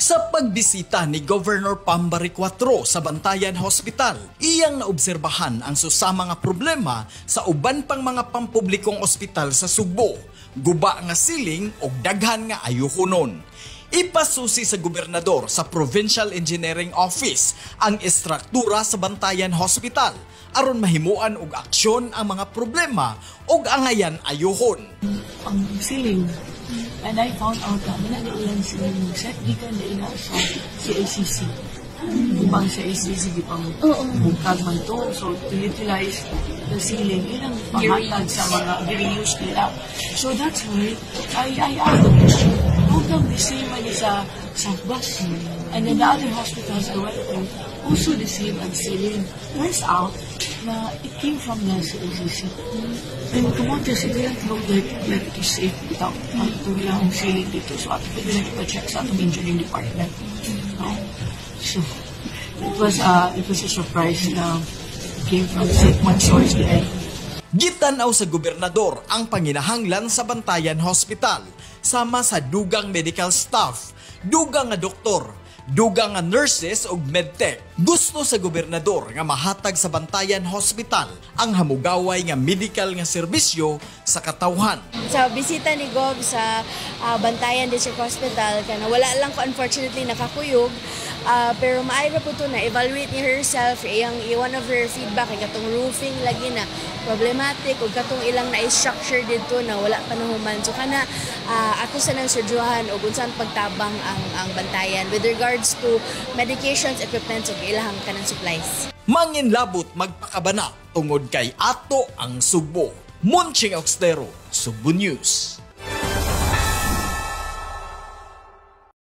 Sa pagbisita ni Governor Pam Baricuatro sa Bantayan Hospital, iyang naobserbahan ang susama nga problema sa uban pang mga pampublikong ospital sa Sugbo, guba nga siling og daghan nga ayuhonon. Ipasusi sa gobernador sa Provincial Engineering Office ang istruktura sa Bantayan Hospital aron mahimuan og aksyon ang mga problema ug angayan ayuhon. Ang ceiling. And I found out na mao na ilang ceiling set gikan na sa CACC. Diba ang CACC gipang bukag man to. So to utilize the ceiling, ilang panghatag sa mga reuse nila. So that's why I asked the question, how come the same man sa Bus? And then the other hospitals I went to, also the same ang ceiling. Turns out na it came from the CACC. And Camotes, it didn't look like it was safe without ito lang ang ceiling dito. So ato pwede lang ipa-check sa atong engineering department. No? So, it was a surprise na it came from one source there. Gitanaw sa gobernador ang panginahanglan sa Bantayan Hospital sama sa dugang medical staff, dugang nga doktor, dugang nga nurses ug medtech. Gusto sa gobernador nga mahatag sa Bantayan Hospital ang hamugaway nga medical nga serbisyo sa katawhan. Sa bisita ni Gov sa Bantayan District Hospital, kana wala lang ko unfortunately nakakuyog, pero maayo ra po to na evaluate ni herself. Iyang one of her feedback kay katong roofing lagi na problematic ug katong ilang na-structure didto na wala pa nahuman. So kana ato sa nang sudyuhan ug unsan pagtabang ang Bantayan with regards to medications, equipments ug ilahang kanang supplies. Manginlabot magpakabana tungod kay ato ang Sugbo. Monching Austero, Sugbo News.